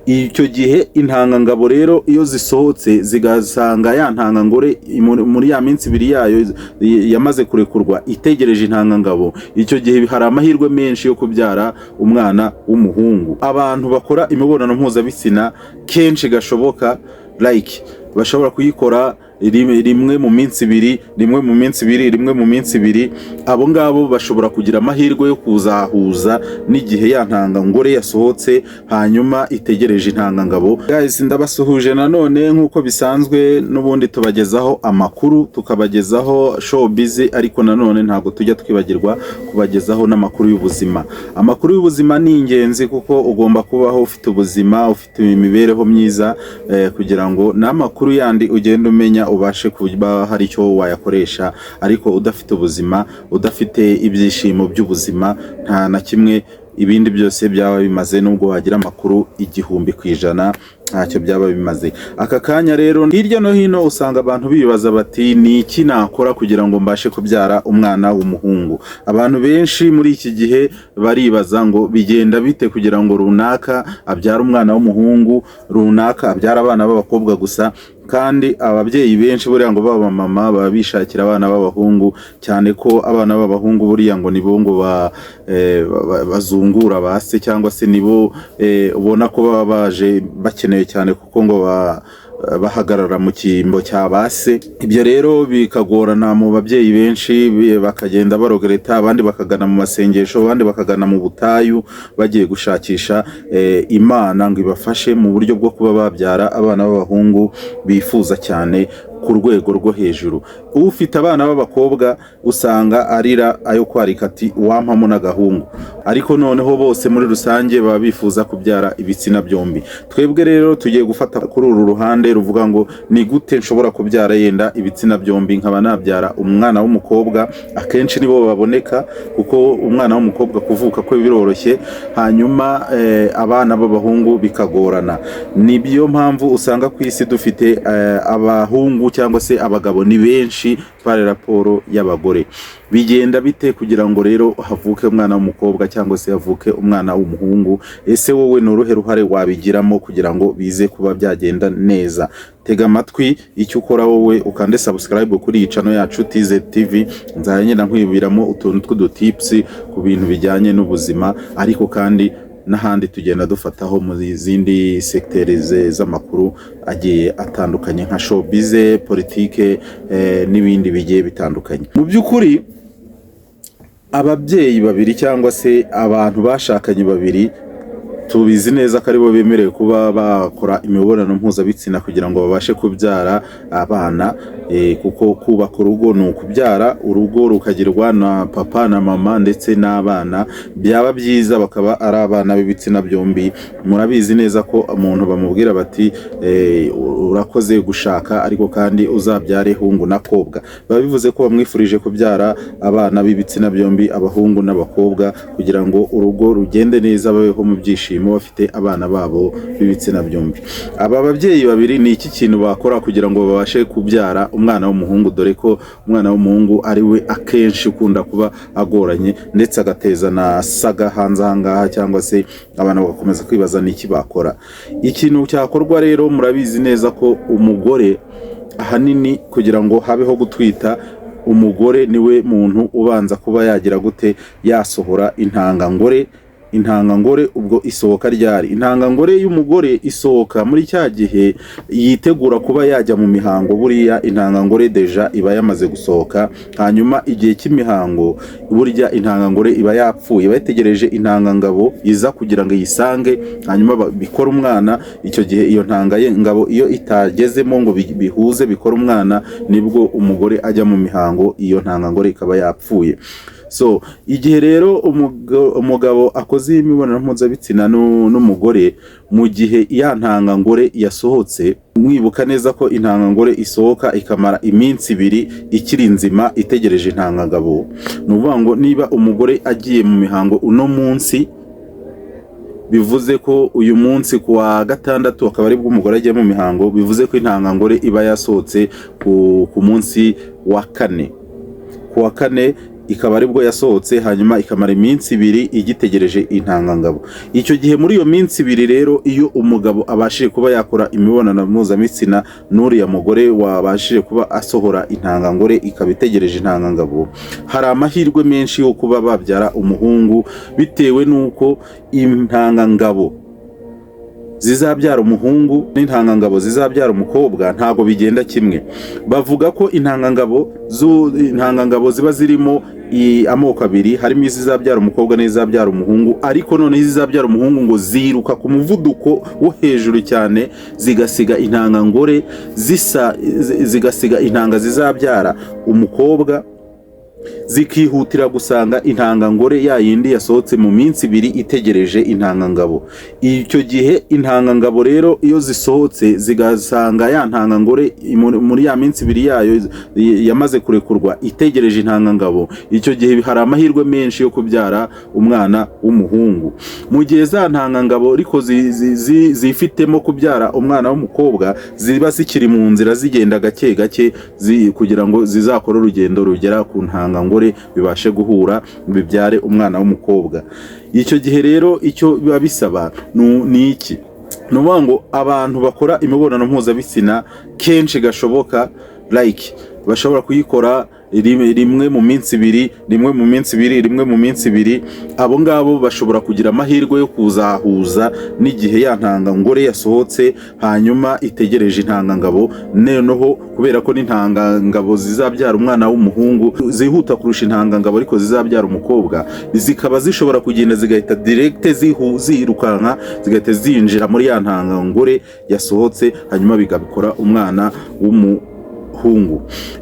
Icyo gihe intangangabo rero iyo zisohotse zigasanga ya ntangangore muri ya minsi 2 yayo yamaze kurekurwa itegereje intangangabo, icyo gihe hari amahirwe menshi yo kubyara umwana w'umuhungu. Abantu bakora imibonano mpuzabitsina kenshi gashoboka, like bashobora kuyikora rimwe mu minsi 2, rimwe mu minsi 2, rimwe mu minsi 2, abo ngabo bashobora kugira amahirwe yo kuzahuza n'igihe ya ntangangore yasohotse hanyuma itegereje intangangabo. Guys, ndabasuhuje nanone nk'uko bisanzwe, n'ubundi tubagezaho amakuru, tukabagezaho showbiz, ariko nanone ntabwo tujya twibagirwa kubagezaho n'amakuru y'ubuzima. Amakuru y'ubuzima ni ingenzi kuko ugomba kubaho ufite ubuzima, ufite imibereho myiza, kugira ngo n'amakuru yandi ugenda umenya ubashe kuba hari icyo wayakoresha. Ariko udafite ubuzima, udafite ibyishimo by'ubuzima, nta na kimwe ibindi byose byaba bimaze. Nubwo wagira amakuru 1000% ntacyo byaba bimaze. Aka kanya rero hirya no hino usanga abantu bibaza bati: "Ni iki nakora kugira ngo mbashe kubyara umwana w'umuhungu?" Abantu benshi muri iki gihe baribaza ngo bigenda bite kugira ngo runaka abyare umwana w'umuhungu, runaka abyara abana b'abakobwa gusa? Kandi ababyeyi benshi buriya ngo baba mama baba bishakira abana b'abahungu, cyane ko abana b'abahungu buriya ngo nibo ngo bazungura ba se, cyangwa se nibo ubona ko baba baje bakenewe cyane, kuko ngo bahagarara mu cyimbo cya ba se. Ibyo rero bikagorana mu babyeyi benshi, bakagenda barogereta, abandi bakagana mu masengesho, abandi bakagana mu butayu bagiye gushakisha Imana ngo ibafashe mu buryo bwo kuba babyara abana b'abahungu bifuza cyane ku rwego rwo hejuru. Ufite abana b'abakobwa usanga arira ayo kwarika ati: "Wampamo n'agahungu." Ariko noneho bose muri rusange baba bifuza kubyara ibitsina byombi. Twebwe rero tugiye gufata kuri uru ruhande ruvuga ngo ni gute nshobora kubyara yenda ibitsina byombi, nkaba nabyara umwana w'umukobwa. Akenshi nibo baboneka, kuko umwana w'umukobwa kuvuka kwe biroroshye, hanyuma abana b'abahungu bikagorana. Nibyo mpamvu usanga ku isi dufite abahungu cyangwa se abagabo ni benshi par rapport y'abagore. Bigenda bite kugira ngo rero havuke umwana w'umukobwa cyangwa se havuke umwana w'umuhungu? Ese wowe ni uruhe ruhare wabigiramo kugira ngo bize kuba byagenda neza? Tega amatwi. Icyo ukora wowe, ukande subscribe kuri iyi channel yacu TZ TV. Nzajya ngenda nkwibiramo utuntu tw'udutips ku bintu bijyanye n'ubuzima, ariko kandi n'ahandi tugenda dufataho mu zindi segiteri z'amakuru agiye atandukanye nka showbiz, politike, n'ibindi bigiye bitandukanye. Mu by'ukuri ababyeyi babiri cyangwa se abantu bashakanye babiri, tubizi neza ko aribo bemerewe kuba bakora imibonano mpuzabitsina kugira ngo babashe kubyara abana, kuko kubaka urugo ni ukubyara, urugo rukagirwa na papa na mama ndetse n'abana. Byaba byiza bakaba ari abana b'ibitsina byombi. Murabizi neza ko umuntu bamubwira bati: "Urakoze gushaka, ariko kandi uzabyare hungu na kobwa." Biba bivuze ko bamwifurije kubyara abana b'ibitsina byombi, abahungu n'abakobwa, kugira ngo urugo rugende neza, babeho mu byishimo bafite abana babo b'ibitsina byombi. Aba babyeyi babiri ni iki kintu bakora kugira ngo babashe kubyara umwana w'umuhungu, dore ko umwana w'umuhungu ari we akenshi ukunda kuba agoranye ndetse agateza na saga hanze aha ngaha, cyangwa se abantu bagakomeza kwibaza ni iki bakora? Ikintu cyakorwa rero, murabizi neza ko umugore ahanini kugira ngo habeho gutwita, umugore niwe muntu ubanza kuba yagira gute, yasohora intangangore. Intangangore ubwo isohoka ryari? Intangangore y'umugore isohoka muri cya gihe yitegura kuba yajya mu mihango. Buriya intangangore déjà iba yamaze gusohoka, hanyuma igihe cy'imihango burya intangangore iba yapfuye, iba yategereje intangangabo iza kugira ngo iyisange, hanyuma bikore umwana. Icyo gihe iyo ntangangabo iyo itagezemo ngo bihuze bikore umwana, nibwo umugore ajya mu mihango, iyo ntangangore ikaba yapfuye. So igihe rero umugabo akoze imibonano mpuzabitsina n'umugore mu gihe ya ntangangore yasohotse, mwibuka neza ko intangangore isohoka ikamara iminsi 2 ikiri nzima itegereje intangangabo. Ni ukuvuga ngo niba umugore agiye mu mihango uno munsi, bivuze ko uyu munsi ku wa gatandatu akaba aribwo umugore agiye mu mihango, bivuze ko intangangore iba yasohotse ku munsi wa kane, ku wa kane. Ikaba aribwo yasohotse, hanyuma ikamara iminsi 2 igitegereje intangangabo. Icyo gihe, muri iyo minsi 2 rero, iyo umugabo abashije kuba yakora imibonano mpuzabitsina n'uriya mugore wabashije kuba asohora intangangore ikaba itegereje intangangabo, hari amahirwe menshi yo kuba babyara umuhungu, bitewe n'uko intangangabo zizabyara umuhungu n'intangangabo zizabyara umukobwa ntabwo bigenda kimwe. Bavuga ko intangangabo ziba zirimo amoko abiri, harimo izizabyara umukobwa n'izizabyara umuhungu. Ariko noneho izizabyara umuhungu ngo ziruka ku muvuduko wo hejuru cyane, zigasiga intangangore zisa, zigasiga intanga zizabyara umukobwa, zikihutira gusanga intangangore ya yindi yasohotse mu minsi 2 itegereje intangangabo. Icyo gihe intangangabo rero iyo zisohotse zigasanga ya ntangangore muri ya minsi 2 yayo yamaze kurekurwa itegereje intangangabo, icyo gihe hari amahirwe menshi yo kubyara umwana w'umuhungu. Mu gihe za ntangangabo ariko zifitemo kubyara umwana w'umukobwa ziba zikiri mu nzira, zigenda gake gake kugira ngo zizakore urugendo rugera ku ntangangore, bibashe guhura bibyare umwana w'umukobwa. Icyo gihe rero icyo biba bisaba ni iki? Ni ukuvuga ngo abantu bakora imibonano mpuzabitsina kenshi gashoboka, like bashobora kuyikora rimwe mu minsi 2, rimwe mu minsi 2, rimwe mu minsi 2, abo ngabo bashobora kugira amahirwe yo kuzahuza n'igihe ya ntangangore yasohotse, hanyuma itegereje intangangabo. Noneho kubera ko n'intangangabo zizabyara umwana w'umuhungu zihuta kurusha intangangabo ariko zizabyara umukobwa, zikaba zishobora kugenda zigahita direct zirukanka, zigahita zinjira muri ya ntangangore yasohotse, hanyuma bigakora umwana w'umuhungu.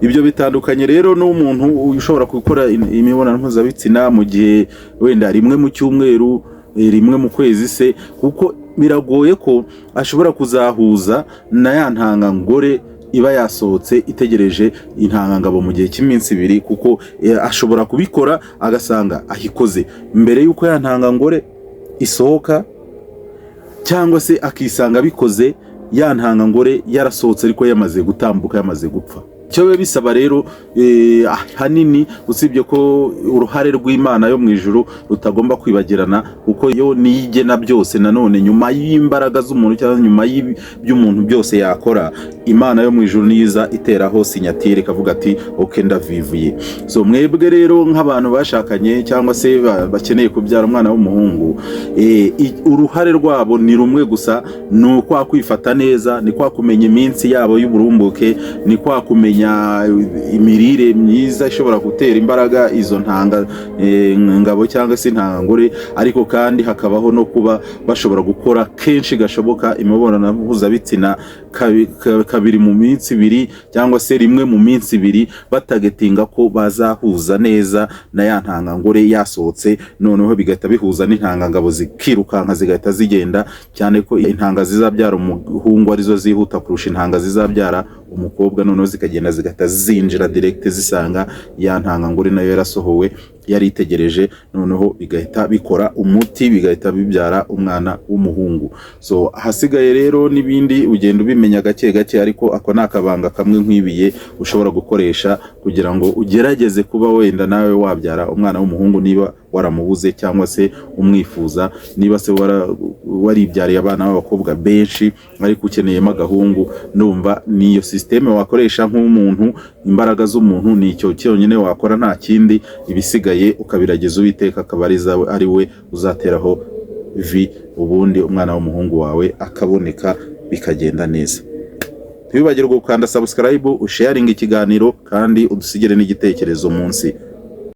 Ibyo bitandukanye rero n'umuntu ushobora gukora imibonano mpuzabitsina mu gihe wenda rimwe mu cyumweru, rimwe mu kwezi se, kuko biragoye ko ashobora kuzahuza na ya ntangangore iba yasohotse itegereje intangangabo mu gihe cy'iminsi 2, kuko ashobora kubikora agasanga ahikoze mbere y'uko ya ntangangore isohoka, cyangwa se akisanga abikoze ya ntangangore yarasohotse ariko yamaze gutambuka, yamaze gupfa. Icyo biba bisaba rero ahanini, usibye ko uruhare rw'Imana yo mu ijuru rutagomba kwibagirana, kuko yo niyo igena byose, nanone nyuma y'imbaraga z'umuntu cyangwa nyuma by'umuntu byose yakora, Imana yo mu ijuru niyo iza iteraho signature, ikavuga ati: "OK, ndavivuye." So mwebwe rero nk'abantu bashakanye cyangwa se bakeneye kubyara umwana w'umuhungu, uruhare rwabo ni rumwe gusa: ni ukwa kwifata neza, ni kwa kumenya iminsi yabo y'uburumbuke, ni kwa kumenya imirire myiza ishobora gutera imbaraga izo ntanga ngabo cyangwa se intangangore. Ariko kandi hakabaho no kuba bashobora gukora kenshi gashoboka imibonano mpuzabitsina kabiri mu minsi 2 cyangwa se rimwe mu minsi 2, batargetinga ko bazahuza neza na ya ntangangore yasohotse, noneho bigahita bihuza n'intangangabo zikirukanka, zigahita zigenda, cyane ko intanga zizabyara umuhungu arizo zihuta kurusha intanga zizabyara umukobwa. Noneho zikagenda, zigahita zinjira direct, zisanga ya ntangangore nayo yarasohowe yari itegereje, noneho bigahita bikora umuti, bigahita bibyara umwana w'umuhungu. So ahasigaye rero n'ibindi ugenda ubimenya gake gake, ariko ako ni akabanga kamwe nkwibiye ushobora gukoresha kugira ngo ugerageze kuba wenda nawe wabyara umwana w'umuhungu niba waramubuze cyangwa se umwifuza, niba se waribyariye abana b'abakobwa benshi ariko ukeneyemo agahungu. Ndumva niyo système wakoresha nk'umuntu, imbaraga z'umuntu ni icyo cyonyine wakora, nta kindi. Ibisigaye ukabiragiza Uwiteka, akaba ari we uzateraho vi, ubundi umwana w'umuhungu wawe akaboneka, bikagenda neza. Ntiwibagirwe gukanda subscribe, usharinga ikiganiro, kandi udusigire n'igitekerezo munsi.